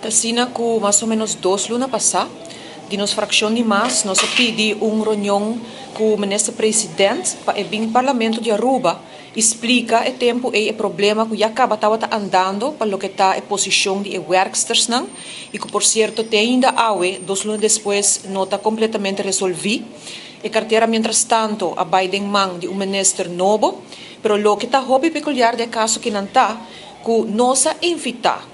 Ta asina ku mas o ménos dos luna pasá, di nos frakshon di mas nos a pidi un reunion ku Minister President pa e bin Parlamento di Aruba i splika e tempu ei e problema ku ya kaba tabata andando pa loke ta e posishon di e wèrkstersnan i ku por sierto te ainda awe, dos luna despues, no ta kompletamente resolví. E kartera mientrastanto a bai den man di un minister nobo, pero loke ta hopi pekuliar di e kaso kinan ta ku nos a invitá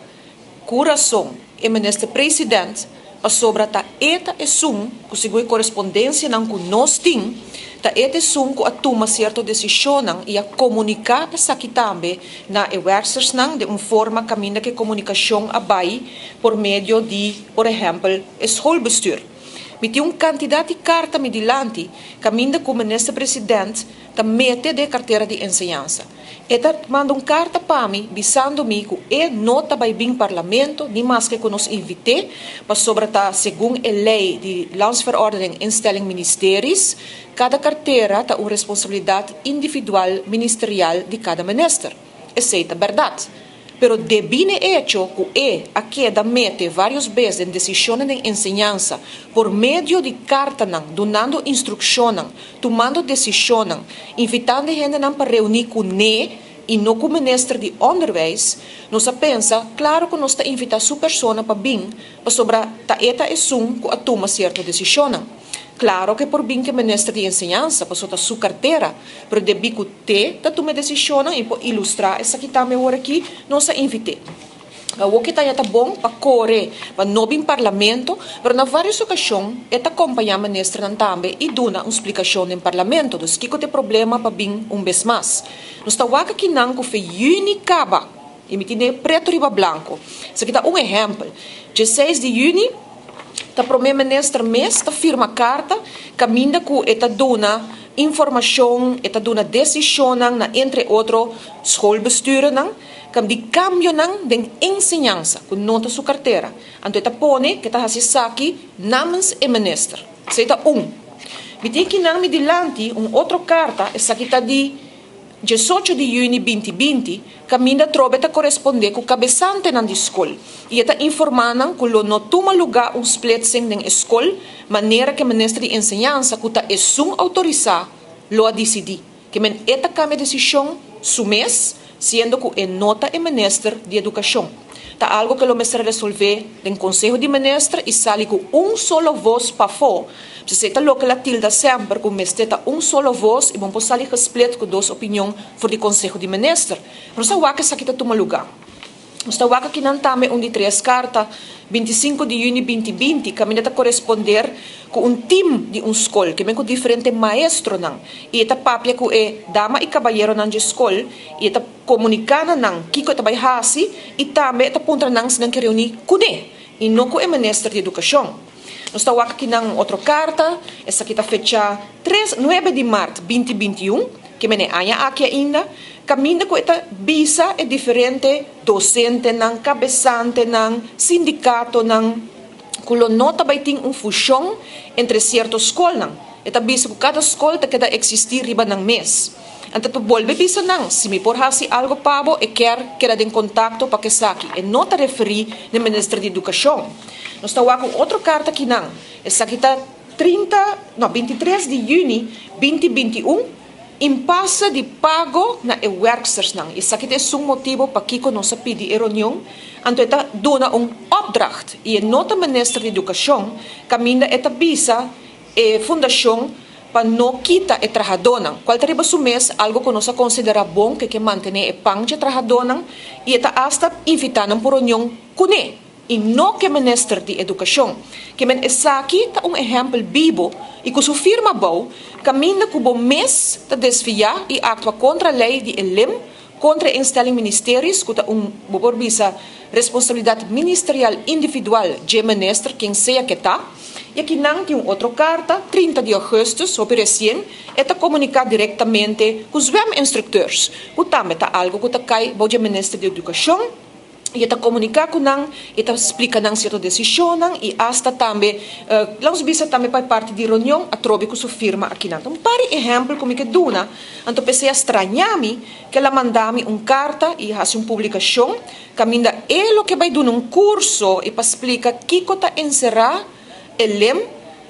Ku rason e Minister President, pasobra ta e ta esun ku segun e korespondensianan ku nos tin, ta e ta esun ku a tuma sierto desishonnan i a komuniká esaki tambe na e werkstersnan den un forma kaminda ku e komunikashon a bai por medio di, por ehèmpel, e schoolbestuur. Mi tin un kantidat di karta mi dilanti kaminda ku Minister President ta mete den e kartera di enseñansa. E ta manda un karta pa mi bisando mi ku e no ta bai bin parlamento ni maske ku nos invit'é pasobra ta segun e lei di Landsverordening Instelling Ministeries kada kartera ta un responsabilidat individual ministerial di kada minister. Esei ta bèrdat. Pero debí n'e echo ku e a keda mete vários bes den desishonnan den enseñansa por medio di kartanan, dunando instrukshonnan, tumando desishonnan, invitando e hendenan pa reuní kuné i no ku minister di Onderwijs, nos a pensa, klaro ku nos ta invitá su persona pa bin, pasobra ta e ta esun ku a tuma sierto desishonnan. Klaro ku e por bin ku e minister di Enseñansa, pasobra ta su kartera, pero debí ku te ta tuma e desishonnan i por ilustrá esaki tambe awor aki, nos a invit'é. Awor ke ta ya ta bon pa kore pa no bin parlamento, pero na vários okashon e ta kompañá ministernan tambe i duna un splikashon den parlamento. Dus kiko ta e problema pa bin un bes mas? Nos ta wak akinan ku fe yüni kaba, i mi tine pretu riba blanko. Esaki ta un ehèmpel. Dieseis di yüni ta prome minister mes ta firma karta kaminda ku e ta duna informashon, e ta duna desishonnan na entre otro schoolbesturennan kam di kambionan den enseñansa ku no ta su kartera. Anto e ta pone ku e ta hasi esaki namens e minister. Esei ta un. Mi tin kinan mi dilanti un otro karta, esaki ta di Diesocho di yüni binti binti, kaminda atrobe ta korespondé ku kabesantenan di skol i e ta informá nan ku lo no tuma lugá un splitsing den e skol manera ku e minister di enseñansa ku ta esun outorisá lo a disidí. Ke men e ta kambia desishon su mes siendo ku e no ta e minister di edukashon. Ta algo ku lo mester resolvé den konseho di minister i sali ku un solo vos pafó. P'esei ta loke la tilda semper ku mester ta un solo vos i bon por sali gesplit ku dos opinion for di konseho di minister. Pero nos ta wak esaki ta tuma lugá. Nos ta wak akinan tambe un di tres karta, 25 di yüni 2020, kaminda ta koresponder ku un tim di un skol, ke men ku diferente maestronan, i e ta papia ku e dama i kabayeronan dje skol i e ta Komuniká na nan kiko e ta bai hasi i tambe e ta puntra nan si nan ke reuní kuné i no ku e minister di edukashon. Nos ta wak akinan un otro karta, esaki ta fechá tres, nuebe di mart 2021, ke mene aña aki ainda, kaminda ku e ta bisa e diferente dosentenan, kabesantenan, sindikatonan ku lo no ta bai tin un fushon entre sierto skolnan. E ta bisa ku kada skol ta keda eksistí riba nan mes. Anto ta bolbe bisa nan, si mi por hasi algo pa bo, e kier keda den kontakto pa k'esaki. E no ta referí n'e minister di edukashon. Nos ta wak un otro karta kinan. Esaki ta 30, no, 23 di yüni 2021, impase di pago na e wèrkstersnan. Esaki ta esun motibo pakiko nos a pidi e reunion. Anto e ta duna un opdracht i e no ta minister di edukashon kaminda e ta bisa e fundashon pa no kita e trahadónan, kual ta riba su mes algu ku nos a konsiderá bon ku e ke mantené e pan dje trahadónan i e ta asta invitá nan por reunion kuné i no ku e minister di edukashon. Ke men esaki ta un ehèmpel bibo i ku su firma abou kaminda ku bo mes ta desviá i aktua kontra lei di e lem kontra e instelling ministeries ku ta un bo por bisa responsabilidat ministerial individual dje minister ken sea ke ta. I aki nan tin un otro karta, 30 di augustus, hopi resien, e ta komuniká direktamente ku zweminstrukteurs, ku tambe ta algu ku ta kai bou dje minister di edukashon. I e ta komuniká ku nan, e ta splika nan sierto desishonnan i asta tambe, laga nos bisa tambe pa e parti di reunion atrobe ku su firma akinan. Ta un par di ehèmpel ku mi ke duna, anto p'esei a strañá mi ku el a manda mi un karta i hasi un publikashon kaminda e lo ke bai duna un kurso i pa splika kiko ta enserá e lem,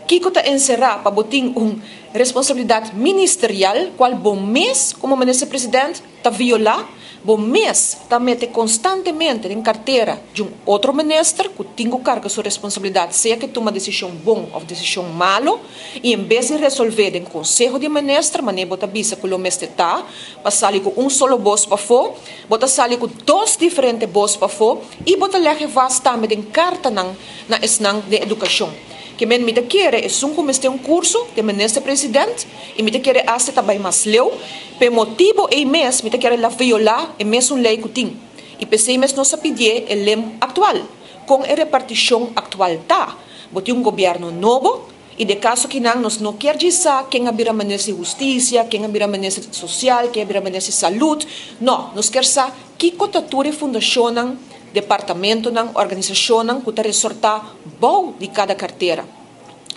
kiko ta enserá pa bo tin un responsabilidat ministerial kual bo mes komo minister president ta violá, bo mes ta mete konstantemente den kartera di un otro minister ku tin ku karga su responsabilidat sea ke tuma desishon bon òf desishon malu i en bes di resolvé den konseho di minister manera bo ta bisa ku lo mester ta pa sali ku un solo bos pafó, bo ta sali ku dos diferente bos pafó i bo ta lèg e vas tambe den kartanan na esnan den edukashon. Ke men mi ta kere esun ku mester un kurso den minister president i mi ta kere asta ta bai mas leu. P'e motibo ei mes mi ta kere la violá e mesun lei ku tin. I p'esei mes nos a pidié e lem aktual. Kon e repartishon aktual ta? Bo tin un gobièrnu nobo i de kaso kinan nos no kier djis sa ken a bira minister di hustisia, ken a bira minister sosial, ken a bira minister di salud. No, nos kier sa kiko ta tur e fundashonnan, departamentonan, organisashonnan ku ta resortá bou di kada kartera.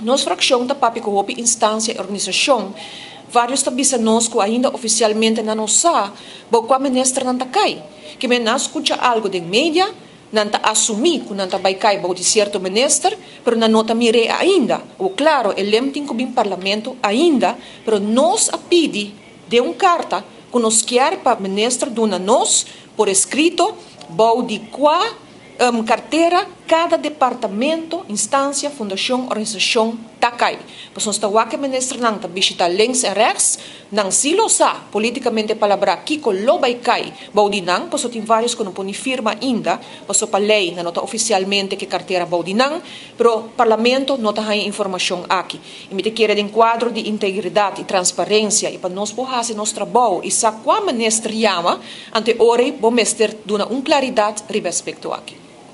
Nos frakshon ta papia ku hopi instansia i organisashon. Vários ta bisa nos ku ainda ofisialmente nan no sa bou kua ministernan ta kai. Kimen nan skucha algu den media, nan ta asumí ku nan ta bai kai bou di sierto minister, pero nan no ta mir'é ainda. Awor klaro, e lem tin ku bin parlamento ainda, pero nos a pidi den un karta ku nos kier pa minister duna nos por eskrito bou di kua Kartera, kada departamento, instansia, fundashon, organisashon ta kai. Pasobra nos ta wak e ministernan ta bishita links en rechts, nan si lo sa politikamente palabrá kiko lo bai kai bou di nan, pasobra tin vários ku no por ni firma ainda, pasobra pa lei nan no ta ofisialmente ke kartera bou di nan, pero parlamento no ta haña informashon aki. I mi ta kere den kuadro di integridat i transparensia i pa nos por hasi nos trabou i sa kua minister yama, Ante ora ei bo mester duna un klaridat riba e aspekto aki.